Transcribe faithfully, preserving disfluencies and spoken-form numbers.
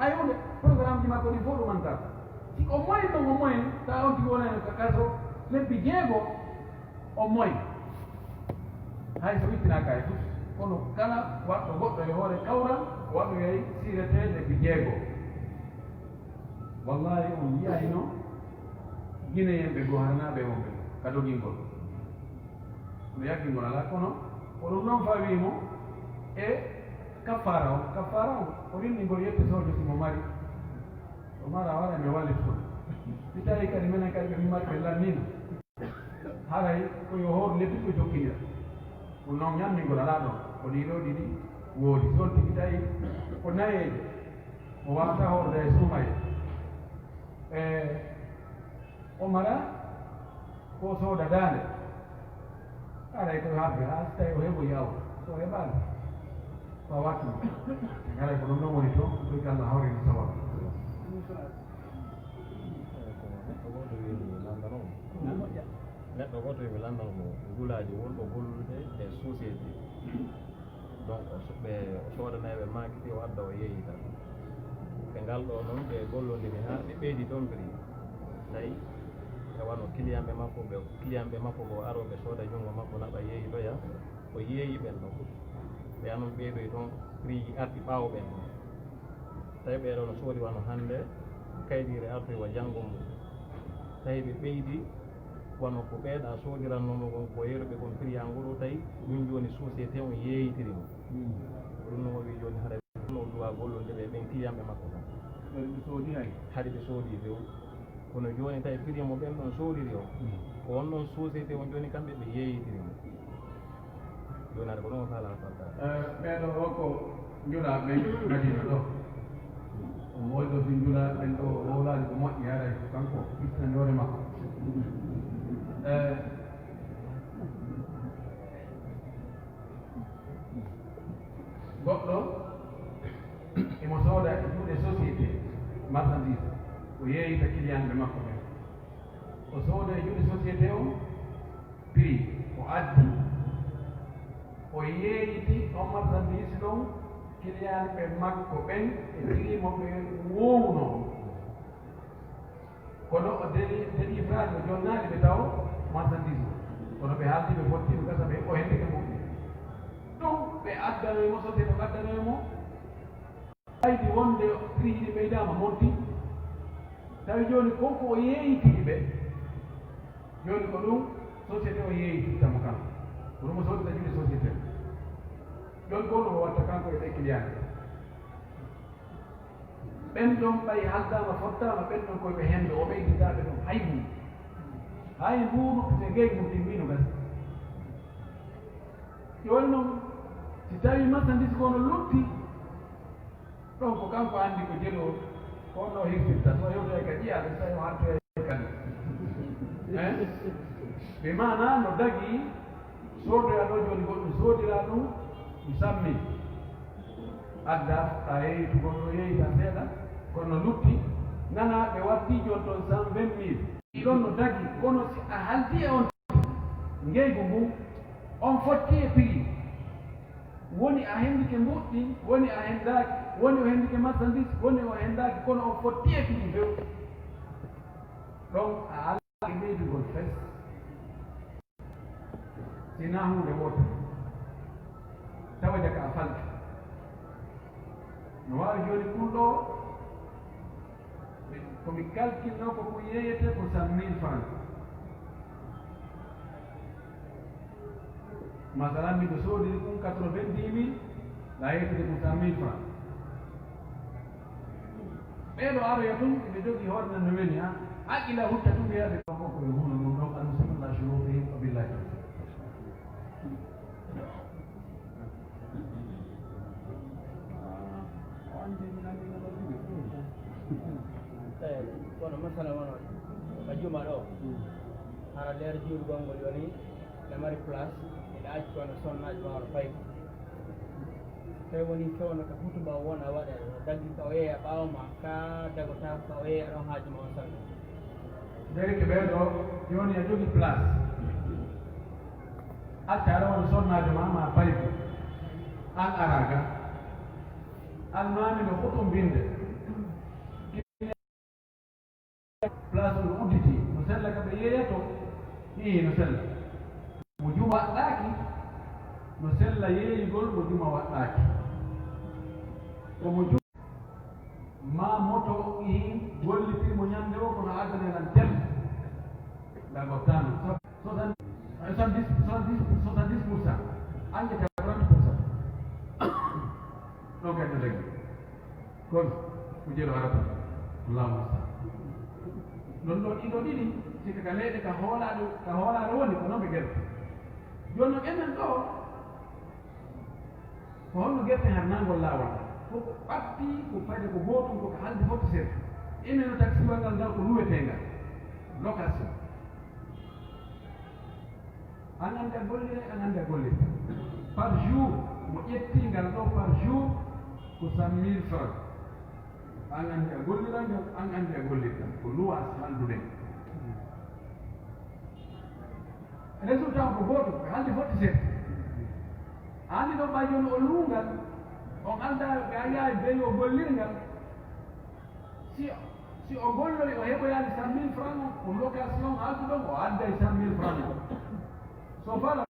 Ay hunde, programme ji makko ɗi fof ɗumantaa. Si o moyen ɗon o moyen, tawa on tigi wonani ka kaso lebbi jeego, o moyen. Hay so ittinaaka e fof, kono kala waɗɗo goɗɗo e hoore kawral, waɗoyay siretee lebbi jeego. Wallahi on yiyayno Guinéen ɓe goo haranaaɓe wonɓe ka dogingol. No yaggingol alaa, kono ko ɗum noon fawii mo e kaffaara on. Kaffaara on, o rinɗingol yette soojo si mo mari. O mara wara mi wallit fof. Si tawi kadi menen kadi ɓe mi mari ɓe lanniino. Haray ko yo hoor lebbi ɗo jokkinira. Ɗum noon ñammingol alaa ɗon. Ko ɗii ɗoo ɗiɗi woodi. Si on tigi tawi ko nayeejo, o waawata hoorde e suumayee. E Omara ko sooda daande. Haray ko harde, haa so tawi o heɓoyi aw. So o heɓaali, ko a wattu. Haray ko ɗum ɗon woni toon, ko Allah hawri no sababu. Neɗɗo gooto wi mi lanndano mo. Neɗɗo gooto wi mi lanndano mo ngulaaji wonɗo gollude e société. Donc, o so-, ɓe, o soodanay ɓe maakiti, o adda, o yeeyita. Ɓe ngal ɗoo noon, ɓe gollondiri haa ɓe ɓeydi toon prix. Tawi e wano client ɓe makko ɓe, client ɓe makko ko arooɓe sooda junngo makko, naɓa, yeeyitoya, o yeeyi ɓen ɗon. Ɓe anon ɓeydoyi toon, prix ji arti ɓaawo ɓen ɗon. Tawi ɓee ɗoo no soodi wano hannde, kaydiire artoyi wa janngo mum. Tawi ɓe ɓeydi wano ko ɓee ɗaa soodiranno mo kon, ko yeru ɓe kon prix an ngoo ɗoo, tawi ɗum jooni société on yeeyitiri mo. Ɗum no o wi jooni hara no duwa gollonde ɓe ɓen client ɓe makko kon. Ɓen ɓe soodi hay? Hari ɓe soodi few. Kono jooni tawi prix mo ɓen ɗon soodiri o, ko on ɗon société on jooni kamɓe ɓe yeeyitiri mo. Jooni hara ko ɗum o faala falta. Eh, ɓee ɗoo o ko njulaa ɓen Madina ɗoo. O moyɗo si njulaa ɓen ɗoo, o wowlaali ko moƴƴi, haray ko kanko fitnani hoore makko. Eh, goɗɗo imo sooda e juuɗe société marchandise, o yeeyita client ɓe makko ɓen. O sooda e juuɗe société on, prix o addi, o yeeyiti on marchandise ɗon, client ɓe makko ɓen e prix mo ɓe woowno. Kono o deli-, délivrage o jonnaali ɓe taw marchandise o. Kono ɓe haaldi ɓe fotti ɓe gasa ɓe o hendike mum. Ɗum ɓe addanoy mo, société o addanoy mo. Ɓaydi wonde prix ɗi ɓeydaama monti, tawi jooni kon ko o yeeyitiri ɓe, jooni ko ɗum société o yeeyititta mo kanko. Ko ɗum o soodata juuɗe société. Jooni ko ɗum o watta kanko e ɓe client ɓe. Ɓen ɗon ɓay haldaama fottaama, ɓen ɗon koye ɓe hendo, o ɓeyditaaɓe ɗon hay huunde. Hay mbuuɗu e ngey mum timmiino gasi. Jooni noon, si tawii marchandise ko no lutti, ɗon ko kanko anndi ko jelo, ko on no hirtirta, so hewtoyay ka ƴiya, so tawi o hartoyay kadi. Eh? Ɓe maana no dagi, soodoya ɗo jooni goɗɗum, soodira ɗum, ɗum sammi. Adda, a yeeytu goɗɗo, yeeyta seeɗa, kono lutti, nana ɓe watti jooni ɗon cent vingt mille. Ɗon no dagi, kono si a haldi e on ngeygu ngun, on fotti e prix. Woni a hendike mbuuɗi, woni a hendaaki, woni o hendike marchandise, woni o hendaaki, kono on fotti e prix few. Ɗon a alaa e ɓeydugol fes. Si naa huunde wootere, tawa jaka a falti. No waawi jooni kun ɗoo, ko mi kalkinno ko kun yeeyete ko cent mille francs. Masalan, miɗo soodiri kun quatre-vingt-dix mille, ɗa yeeytude kun cent mille francs. Ɓee ɗo aroya tun, ɓe jogii hoore nan no weli, ha? Haqqila hutta tun, ɓe yaade ko ko e huno ɗum ɗon, al muslimu la shurutihim wa billahi tawfiq. Eyi, kono masala wano ka juma ɗo, hara nder juulgol ngol yoni, ɓe mari place, ɓe acci wano sonnaajo ma wano fayko. Tawi woni fewndo ka hutuba o wona waɗa, o daggi ka o yeeya ɓaawo ma, ka dagotaako ka o yeeya ɗon haaju ma on sallah. Derke ɓee ɗo jooni a jogi place. Acca aɗa wona sonnaajo ma, ma fayko. An ara ga. An maami no hutumbinde. Ii, no sella. Mo juma waɗɗaaki, no sella yeeyugol mo juma waɗɗaaki. Ko mo juma, maa moto, ii, gollitir mo ñande o, kono addane lan tel. Ngal ɓottaano. Soixante-dix, soixante-dix, soixante-dix pour cent. An ƴetta trente pour cent. Ɗon kadi no laggi. Kono ko jeɗo arata. Allahumma sal. Ɗon ɗo ɗiɗo ɗiɗi, sika ka leyɗe ka hoolaaɗo, ka hoolaaɗo woni, ko noon ɓe gerte. Jooni noon enen ɗo, ko honno gerte harnangol laawol? Ko ko ɓatti, ko fayde ko gootum, ko ka haldi fotti seeɗa. Enen no taksiwal ngal ngal ko luweteengal. Location. An anndaa gollire, an anndaa gollire. Par jour, mo ƴetti ngal ɗo par jour, ko cent mille francs. An anndi a golliral ngal, an anndi a gollirta. Ko luwaas haldude. Résultat ko gooto, ko haldi fotti seeɗa. An anndi ɗon ɓay jooni o luungal, on anndaa ɓe a yaay beyo gollirngal. Si, si o golloy, o heɓoyaali cent mille francs, ko location halduɗon, o adday cent mille francs. So fala